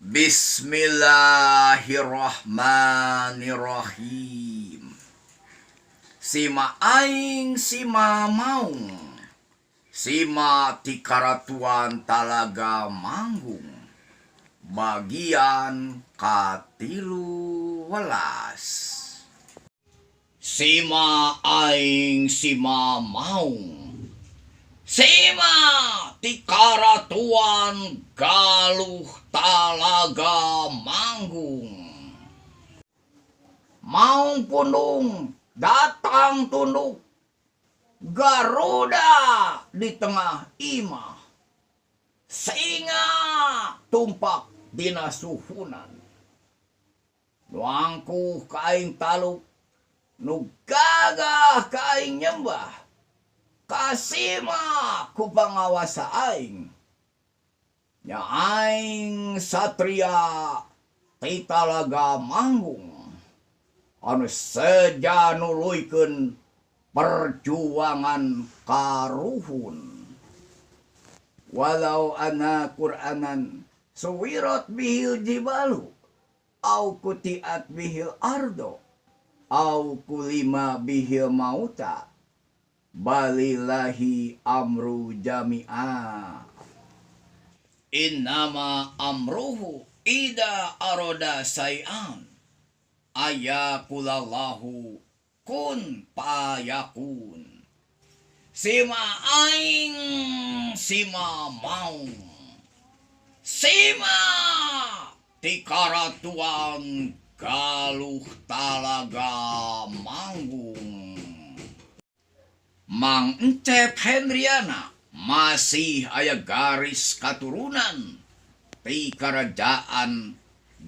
Bismillahirrahmanirrahim. Sima aing sima maung. Sima ti Karatuan Talaga Manggung. Bagian ka-13. Sima aing sima maung. Sima ti Karatuan Galuh Talaga Manggung. Maung pundung datang tunduk. Garuda di tengah imah. Singa tumpak dina suhunan. Nu angkuh ka aing taluk, nu gagah ka aing nyembah. Kasima ku pangawasa aing. Nya aing satria ti Talaga Manggung. Anu seja nuluykeun perjuangan karuhun. Walau anna Qur'anan suwirat bihil jibalu au kutiat bihil ardo au kulima bihil mauta balillahi amru jami'a. Innama amruhu ida aroda sayan ayakulallahu kun payakun. Sima aing sima maung. Sima ti Karatuan Galuh Talaga Manggung. Mang Encep Hendriana masih aya garis katurunan ti Kerajaan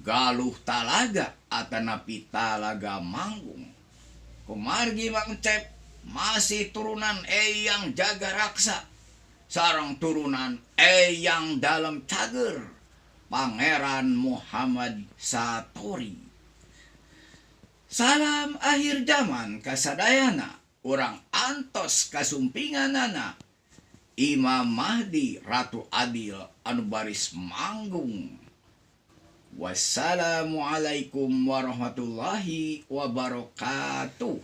Galuh Talaga atanapi Talaga Manggung. Kumargi Mang Encep masih turunan Eyang Jaga Raksa sareng turunan Eyang Dalem Cager Pangeran Muhammad Satori. Salam akhir zaman kasadayana urang antos kasumpinganana Imam Mahdi Ratu Adil anu baris manggung. Wassalamualaikum warahmatullahi wabarakatuh.